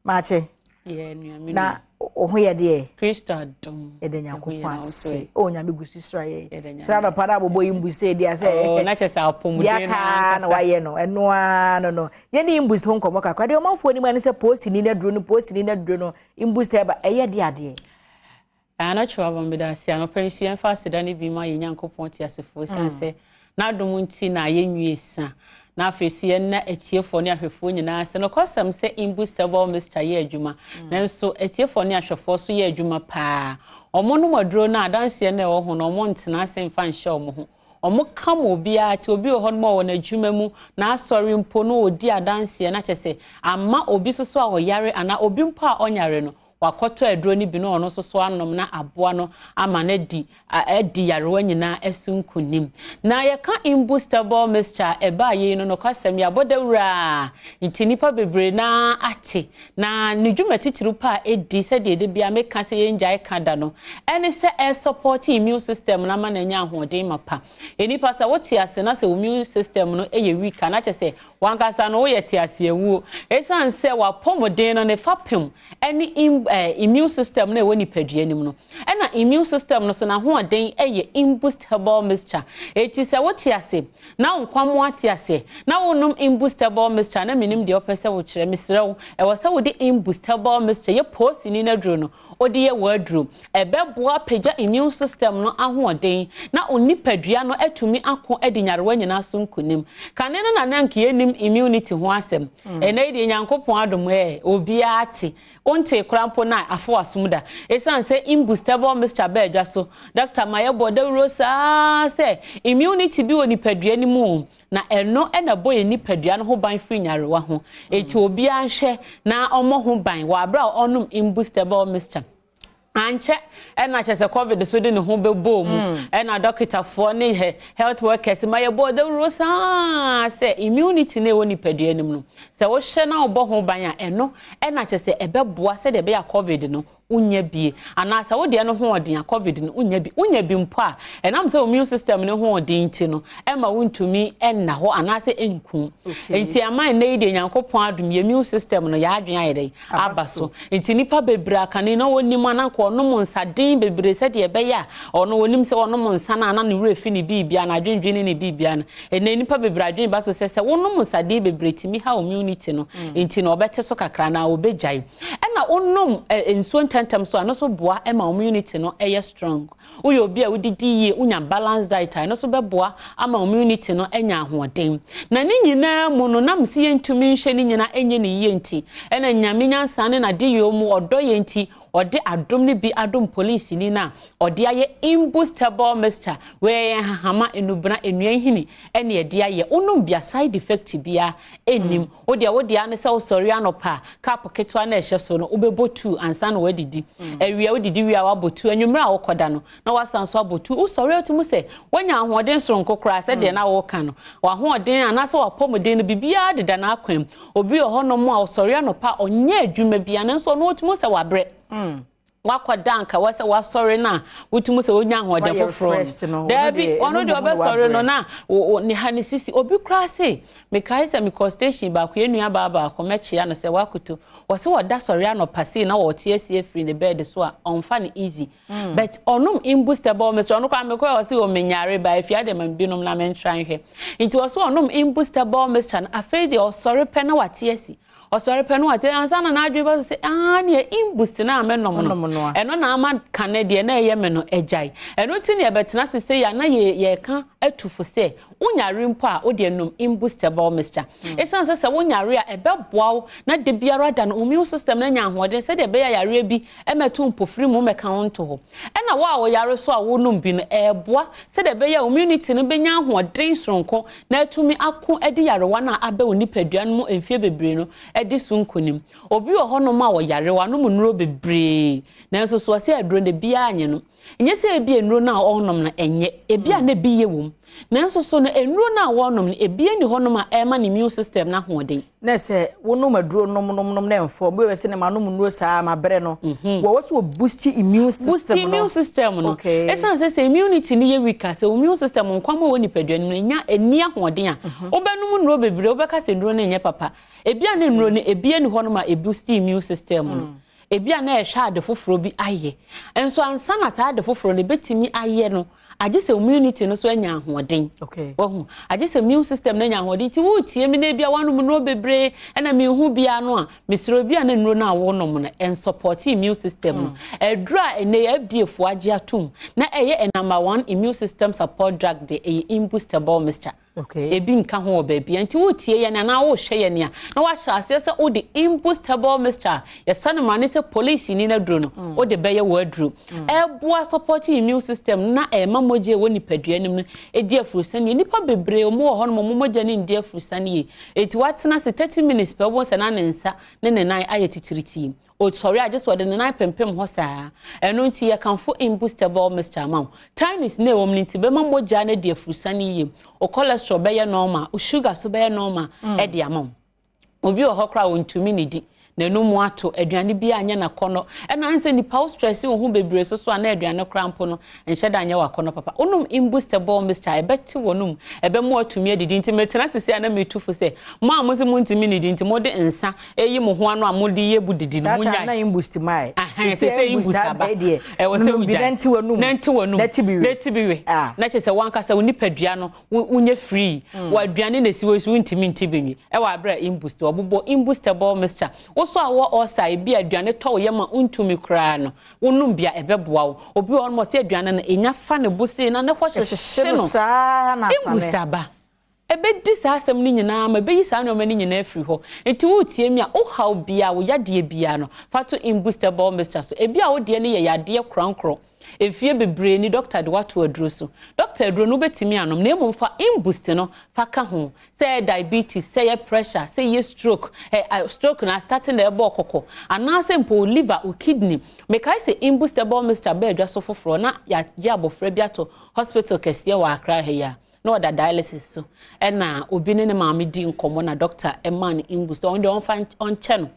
Maakye. Na wo ho yɛ deɛ? Kristo adom. Yɛda Nyankopɔn ase. O Nyame gu so sra yɛ. Sra anɔpa na abobɔ yi mbu sɛ di asɛ. Oh, na kyɛ sɛ apɔmuden na ankasa. Na wayɛ no. Ɛno ara no no. Yɛne imbus ho nkɔmmɔ kakra. Deɛ ɔmanfoɔ anim ne sɛ poosini no aduro no, poosini no aduro no, imbus ɛba ɛyɛ de adeɛ. Anɔkye wabɔ meda ase. Anɔpa yi nso yɛmfa aseda no bi ma yɛn Nyankopɔn teasefoɔ ɛsiane sɛ n'adom nti na yɛnwie sa. Na afei nso yɛnna atiefoɔ ne ahwɛfoɔ nyinaa ase. Nokwasɛm sɛ Imbustable Mixture yɛ adwuma, nanso atiefoɔ ne ahwɛfoɔ nso yɛ adwuma paa. Wɔnom aduro no a, adanseɛ no a ɛwɔ ho no, wɔntena ase mfa nhyɛ wɔn ho. Wɔka ma obiara te. Obi wɔ hɔnom a ɔwɔ n'adwuma mu, n'asɔre mpo no ɔdi adanseɛ na kyerɛ sɛ ama obi nso so a ɔyare anaa obi mpo a ɔnyare no, Wakɔtɔ aduro no bi na ɔno nso so anom na aboa no ama no adi adi yarewa nyinaa so nkunim. Na yɛka imbustable mixture a ɛbaa yei no nokwasɛm yɛabɔ dawuro a nti nnipa bebree no ara ate. Na ne dwuma titiriw pa a ɛdi sɛdeɛ da biara meka sɛ yɛngyae ka da no ɛne sɛ ɛsupporte immune system no ama no anya ahoɔden mapa. Nnipa sɛ wote ase na sɛ wo immune system no yɛ weak a na kyerɛ sɛ W'ankasa no woyɛ teaseawuo. Esiane sɛ w'apɔmuden no ne fapem ne immune system no a ɛwɔ nipadua no mu no, ɛna immune system no so n'ahoɔden yɛ Imboost Herbal Mixture. Enti sɛ wote ase na wo nkwammoa te ase na wonom Imboost Herbal Mixture a, na mennim deɛ wopɛ sɛ wokyerɛ. Mesrɛ wo, ɛwɔ sɛ wode Imboost Herbal Mixture yɛ poosini no aduro no wode yɛ w'aduro. Ɛbɛboa apagya immune system no ahoɔden na wo nipadua no atumi ako adi nyarewa nyinaa so nkonim. Kane no na na anka yɛnnim immunity ho asɛm. Ɛnnɛ yi deɛ Nyankopɔn adom ɛ, obiara te. Wontee koraa mpo na afa w'asom da. Ɛsiane sɛ imbustable mixture baa dwa so, dɔkta ma yɛbɔɔ dawuro saa sɛ immunity bi wɔ nipadua no mu o, Na ɛno na ɛbɔ yɛn nipadua no ho ban firi nyarewa ho. Enti obiara nhwɛ na ɔmmɔ ho ban wɔ abere a ɔnom imbustable mixture. Ankyɛ ɛna kyerɛ sɛ covid so de ne ho bɛbɔɔ mu. Ɛna dɔkitafoɔ ne health workers ma yɛbɔɔ dawuro saa sɛ immunity no ɛwɔ nipadua no mu no, sɛ wohwɛ na wobɔ ho ban a, ɛno ɛna kyerɛ sɛ ɛbɛboa sɛdeɛ ɛbɛyɛ a covid no wonnya bi, anaa sɛ wo deɛ no ho ɔden a, covid no wonnya bi. Wonya bi mpo a, ɛnam sɛ immune system no ho ɔden nti no, ɛma wontumi nna hɔ anaasɛ ɛnku. Nti ama nnɛ yi deɛ Nyankopɔn adom, yɛ immune system no, yɛ adwene ayɛ dɛn? Aba so. Nti nnipa bebree akane na wɔnim a na nka ɔnom nsaden bebree sɛdeɛ ɛbɛyɛ a ɔno wɔnim sɛ ɔnom nsa no a na ne werɛ fi ne biribia no, adwendwene ne ne biribia no. Ɛnnɛ nnipa bebree adwene ba so sɛ sɛ wonom nsaden bebree tumi ha immunity no, nti na ɔbɛte so kakra anaa ɔbɛgyae. Ɛna wonom nsuo ntɛmntɛm so a, ɛno nso boa ma wo immunity no yɛ strong. Woyɛ obi a wodidi yie, wonya balanced diet a, ɛno nso bɛboa ama wo immunity no anya ahoɔden. Na ne nyinaa mu no, nam sɛ yɛntumi nhwɛ ne nyinaa nyɛ no yie nti, ɛna Nyame nyansa ne n'adeyɔ mu ɔdɔ yɛn nti, ɔde adom no bi adom polisini no a ɔde ayɛ imbustable mixture. Wei yɛ nhahama, nnubena, nnua nhini ɛna yɛde ayɛ. Wonom bi a, side effect biara nnim. Wo deɛ, wo deɛ ara ne sɛ wosɔre anɔpa a, cup ketewa no a ɛhyɛ so no, wobɛbɔ tuu ansa na woadidi. Awia, wodidi wie a, woabɔ tuu. Anwummerɛ a wokɔda no, na woasan nso abɔ tuu. Wosɔre a, wotumi hu sɛ woanya ahoɔden soronko koraa sɛdeɛ na woreka no. W'ahoɔden anaasɛ w'apɔmuden no, biribiara deda n'akwan mu. Obi wɔ hɔnom a, ɔsɔre anɔpa a, ɔnyɛ adwuma biara, nanso ɔno wotumi hu sɛ wabrɛ. Wakɔda anka wɔ sɛ wasɔre no a wotumi sɛ wonya ahoɔden foforɔ no. Daabi, ɔno deɛ ɔbɛsɔre no na ne ha ne sisi. Obi koraa se, mekae sɛ mekɔ station baako, yɛn nua baa baako, mɛkyea no sɛ wakoto. Wɔse wɔda sɔre anɔpa sei na wɔte asi afiri ne bed so a, ɔmfa no easy. But ɔnom imbustable mixture, ɔno koraa mekɔɛ ɔse o menyare ba afie adeɛ ma binom na mentra nhwɛ. Nti ɔse ɔnom imbustable mixture no, afei deɛ ɔsɔre pɛ na wate asi. Ɔsɔre pɛ no wate ansa na n'adwene ba so sɛ aa neɛ imbust no a menom no ɛno na ama kane deɛ na ɛyɛ me no agyae. Ɛno nti na yɛbɛtena ase sei a na yɛreka atu fo sɛ wonyare mpo a wodeɛ nom imbustable mixture. Ɛsiane sɛ sɛ wonyare a ɛbɛboa wo na da biara da no wo immune system no anya ahoɔden sɛdeɛ ɛbɛyɛ a yareɛ bi mmɛto mpofiri mu mmɛka wo nto hɔ. Ɛna wo a woyare so a wonom bi no ɛreboa sɛdeɛ ɛbɛyɛ a immunity no bɛnya ahoɔden soronko na atumi ako adi nyarewa no a aba wo nipadua no mu mfeɛ bebree no adi so nkonim. Obi wɔ hɔnom a ɔyare, wanom nnuro bebree. Nanso so ɔsɛ aduro no biara nyɛ no. Nyɛ sɛ ebi nnuro no a ɔrenom no ɛnyɛ, ebi a na ebi yɛ wɔ mu. Nanso so no nnuro no a wɔrenom no ebi ni hɔnom a ɛrema ne immune system no ahoɔden. Na sɛ wonom aduro nom nom nom na ɛmfɔ bi wɔ sɛ ne ma nom nnuro saa ma brɛ no, wɔwɔ sɛ wɔ boost immune system. Boost immune system no. Ɛsiane sɛ immunity no yɛ weak a, sɛ immune system nkwam a wɔ nipadua no mu nya ani ahoɔden a, wobɛnom nnuro bebree, wobɛka sɛ nnuro no nyɛ papa. Ebi a ne nnuro no ebi ni hɔnom a eboost immune system no. Ebi a na ɛhwɛ ade foforɔ bi ayɛ nso, ansa na saa ade foforɔ no ebɛtumi ayɛ no, agye sɛ immunity no so anya ahoɔden. Wahu, agye sɛ immune system no anya ahoɔden. Nti wotie mi na ebi a wanom nnuro bebree ɛna mihu bia no a, mesrɛ, bi a na nnuro no a wɔnom no ɛnsupport immune system no. Ɛduro a ɛnɛ FDA fo agye atom na ɛyɛ a number one immune system support drug de, ɛyɛ Imboost herbal mixture. Ebi nka ho wɔ baabi. Nti wotie yɛn anaa wohwɛ yɛn a, na wahyɛ aseɛ sɛ wode Imboost herbal mixture, yɛsa no mmara sɛ police ni no aduro no, wode bɛyɛ wɔ aduro ɛboa support immune system na ɛma mogya ɛwɔ nipadua no mu no ɛdi afurusane. Nipa bebree ɔmo wɔ hɔ nom, ɔmo mogya no ndi afurusane yie. Eti watena se 30 minutes pɛ, wɔn sɛ na ne nsa ne ne nan ayɛ titiritii, osɔre agye sɛ ɔde ne nan pempem hɔ saa. Ɛno nti yɛkamfo Imboost herbal mixture ama wo. Tannins na ɛwɔ mu no nti bɛma mogya no di afurusane yie, o cholesterol bɛyɛ normal, o sugar so bɛyɛ normal ɛde ama wo. Obi wɔ hɔ koraa wɔntumi ne di n'anum ato aduane bi anyɛ n'akɔnɔ, ɛna ansɛ nipa wo stress wo ho bebree so so a, na aduane koraa mpo no nhyɛ da nyɛ w'akɔnɔ papa. Wonom Imboost herbal mixture, ɛbɛte wɔ nom, ɛbɛmo atumi adidi. Nti metena sisi a na metu fo sɛ mo a mo sɛ montumi nidi nti mode nsa eyi mo ho ano a mode yɛ bu didi no, munya na Imboost mae. Sɛ sɛ Imboost aba, ɛwɔ sɛ wogya nante w'anum nante w'anum na ti bi we, na kyerɛ sɛ wankasa wo nipadua no wonyɛ free. Wɔ aduane na esi wɔ so, wontumi nti bi nwi ɛwɔ abrɛ Imboost ɔbobɔ Imboost herbal mixture. Woso a wɔ ɔsa, ebi aduane tɔ wo yam a wontumi koraa no, wonom bia ɛbɛboa wo. Obi wɔ hɔ nom ɔsɛ aduane no enya fa ne bo sei na ne hɔ hyehyɛ no. Saa na Imboost aba, ɛbɛdi saa asɛm no nyinaa ma ɛbɛyi saa nneɛma no nyinaa afiri hɔ. Nti wotie mi a, wohaw bia, wo yadeɛ bia no, fa to Imboost herbal mixture so. Ebi a wodeɛ no yɛ yadeɛ korankorɔ, efie bebree ni doctor de wato aduro so, doctor aduro no wobɛtumi anom, na mmom fa Imboost no fa ka ho. Sɛ yɛ diabetes, sɛ yɛ pressure, sɛ yɛ stroke, stroke na starting na ɛbɔ kɔkɔ, anaasɛ mpo wo liver, wo kidney. Mekae sɛ Imboost herbal mixture bɛɛ adwa so foforɔ na yɛagye abɔfra bi ato hospital kɛseɛ wɔ Accra ha yi a na ɔda dialysis so, ɛna obi ne ne maame di nkɔmmɔ na doctor ɛma no Imboost, ɔno deɛ ɔmfa ɔnkyɛ no,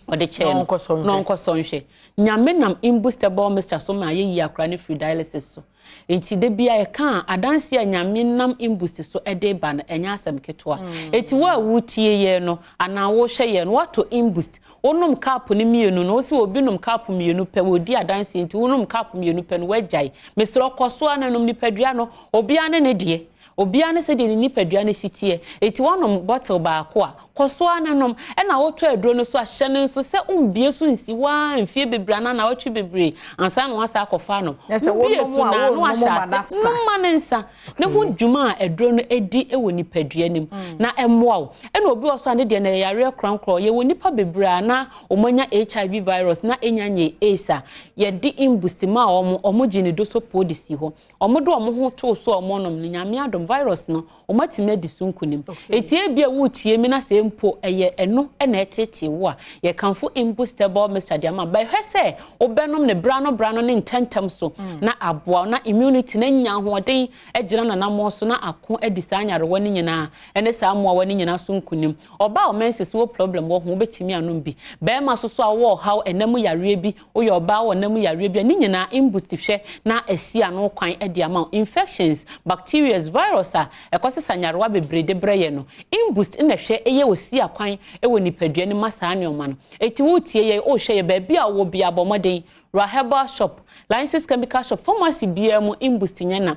ɔde kyɛɛ no na ɔnkɔ sɔ nhwɛ. Nyame nam Imboost herbal mixture so ma ayɛyi akora no firi dialysis so. Nti de bia yɛka a, adanse a Nyame nam Imboost so de ba no ɛnyɛ asɛm ketewa. Eti wo a wotie yɛn no anaa wohwɛ yɛn no, woatɔ Imboost, wonom cup no mmienu no, wosi obi nom cup mmienu pɛ, wɔdi adanse. Nti wonom cup mmienu pɛ no, woagyae. Mesrɛ, ɔkɔ so a nanom nipadua no, obiara ne ne deɛ, obiara ne sɛdeɛ ne nipadua no si teɛ. Eti wɔnom bottle baako a, kɔ so a nanom. Ɛna wotɔ aduro no so ahyɛ no nso sɛ wombie so nsi waa mfie bebree anaa nawɔtwe bebree ansa na wasa akɔfa no. Wobie so na no wahyɛ ase noma ne nsa ne ho dwuma a aduro no edi wɔ nipadua no mu na ɛmmoa wo. Ɛna obi wɔ so a ne deɛ no ɛyɛ yareɛ korankorɔ. Yɛwɔ nipa bebree a na wɔn anya HIV virus na enya nye AIDS a yɛde Imboost ma wɔn, wɔn gye ne do so po de si hɔ, wɔn de wɔn ho too so a wɔn nom no, Nyame adom, virus no wɔn atumi adi so nkunim. Etie bi a wotie mi na sɛ mpo ɛyɛ ɛno ɛna ɛtetee wo a, yɛkamfo Imboost herbal mixture de ama. Bɛhwɛ sɛ wobɛnom ne bra no bra no ne ntɛntɛm so na aboa na immunity na nya ahoɔden agyina nanammɔ so na ako adi saa nyarewa no nyinaa ɛne saa mmoawa no nyinaa so nkunim. Ɔbaa a menses wɔ problem wɔ ho, wobɛtumi anom bi. Bɛrima so so a wɔwɔ ɔhaw ɛnam yareɛ bi, woyɛ ɔbaa wɔ nam yareɛ bi a, ne nyinaa Imboost hwɛ na asi ano kwan de ama wo. Infections, bacteria, virus a ɛkɔsesa nyarewa bebree de brɛ yɛ no, Imboost na hwɛ ɛyɛ osi akwan ɛwɔ nipadua no ma saa nneɛma no. Eti wotie yɛ, wohwɛ yɛ, baabi a wɔ bi, abɔ mmɔden Rahebal shop, License Chemical shop, pharmacy biara mu, Imboost nyɛ na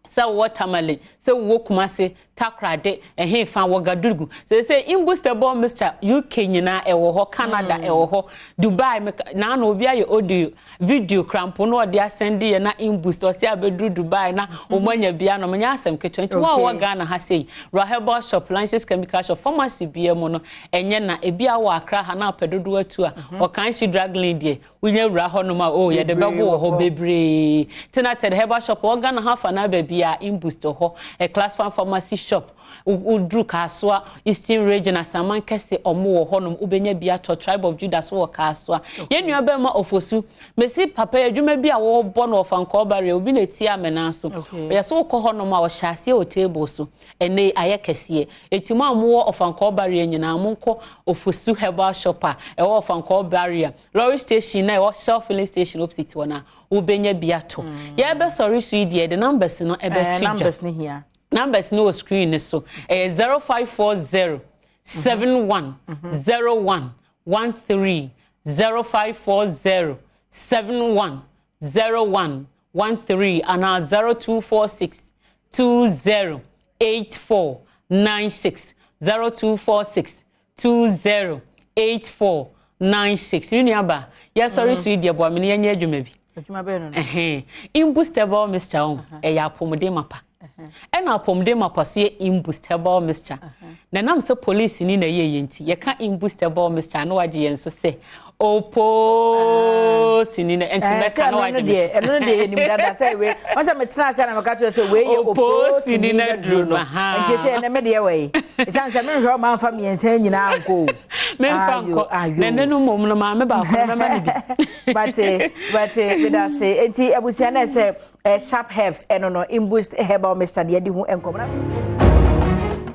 sɛ wowɔ Tamale, sɛ wowɔ Kumase, Takorade, ɛhefa wɔ Gadugu, sɛ Imboost herbal mixture UK nyinaa ɛwɔ hɔ, Canada ɛwɔ hɔ, Dubai. Naana obi ayɛ audio video krampo na ɔde asɛnde yɛ na Imboost ɔsɛ abɛduru Dubai na wɔn anya bia no nyɛ asɛm ketewa. Nti wɔn a wɔwɔ Ghana ha sei, Rahebal shop, License Chemical shop, pharmacy bia mu no ɛnyɛ na ebi a wɔ Accra ha na apɛ dodoɔ atu a, ɔkan hyi drug lane deɛ, wonya wura hɔnom a, o yɛde bɛbɔ wɔ hɔ bebree. Tena Ted herbal shop wɔ Ghana ha fa na baabi a, Imboost hɔ, ɛ Class Fan pharmacy. Shop. Woduru Kasoa, Eastern Region, Asaman Kɛse, ɔmo wɔ hɔnom, wobɛnya bi atɔ. Tribe of Judah so wɔ Kasoa. Yɛn nua bɛrima Ofosu, mesi papa yi adwuma bi a wɔrebɔ no Ɔfankɔɔ Barrier, obi na eti amena so. Ɔyɛ so wokɔ hɔnom a, ɔhyɛ aseɛ wɔ table so, ɛnɛ ayɛ kɛseɛ. Eti mo a mowɔ Ɔfankɔɔ Barrier nyinaa, monkɔ Ofosu Herbal Shop a ɛwɔ Ɔfankɔɔ Barrier lorry station na ɛwɔ Shell filling station opposite hɔ na wobɛnya bi atɔ. Yɛbɛsɔre so yi deɛ, de numbers no ɛbɛto dwa. Numbers ne hia. Numbers no wɔ screen ne so, ɛyɛ 0540 71 01 13, 0540 71 01 13 anaa 0246 20 84 96, 0246 20 84 96. Ne nuaba, yɛsɔre so yi deɛ, boa me ne yɛnyɛ adwuma bi. Adwuma bɛyɛ no? Ɛhɛn, Imboost Herbal Mixture ho, ɛyɛ apɔmuden mapa, ɛna apɔmuden mapa so yɛ Imboost Herbal Mixture. Na nam sɛ polisi ni na ɛyɛ yɛ nti, yɛka Imboost Herbal Mixture na wagye yɛn so sɛ opoosini na nti mɛka na wagye me so. Ɛno no deɛ, yɛnim dada sɛ wei wɔn sɛ metena ase na meka kyerɛ sɛ wei yɛ opoosini na duro no. Nti sɛ ɛnɛ me deɛ wɔ yi, ɛsiane sɛ menhwɛ ɔma mfa mmiɛnsa nyinaa nkɔ o. Memfa nkɔ na ɛnɛ no mmom no, maame baako no mɛma no bi. Bate, bate, meda ase. Nti abusua, na ɛsɛ Sharp Herbs, ɛno no Imboost Herbal Mixture deɛ, de ho nkɔmmɔ.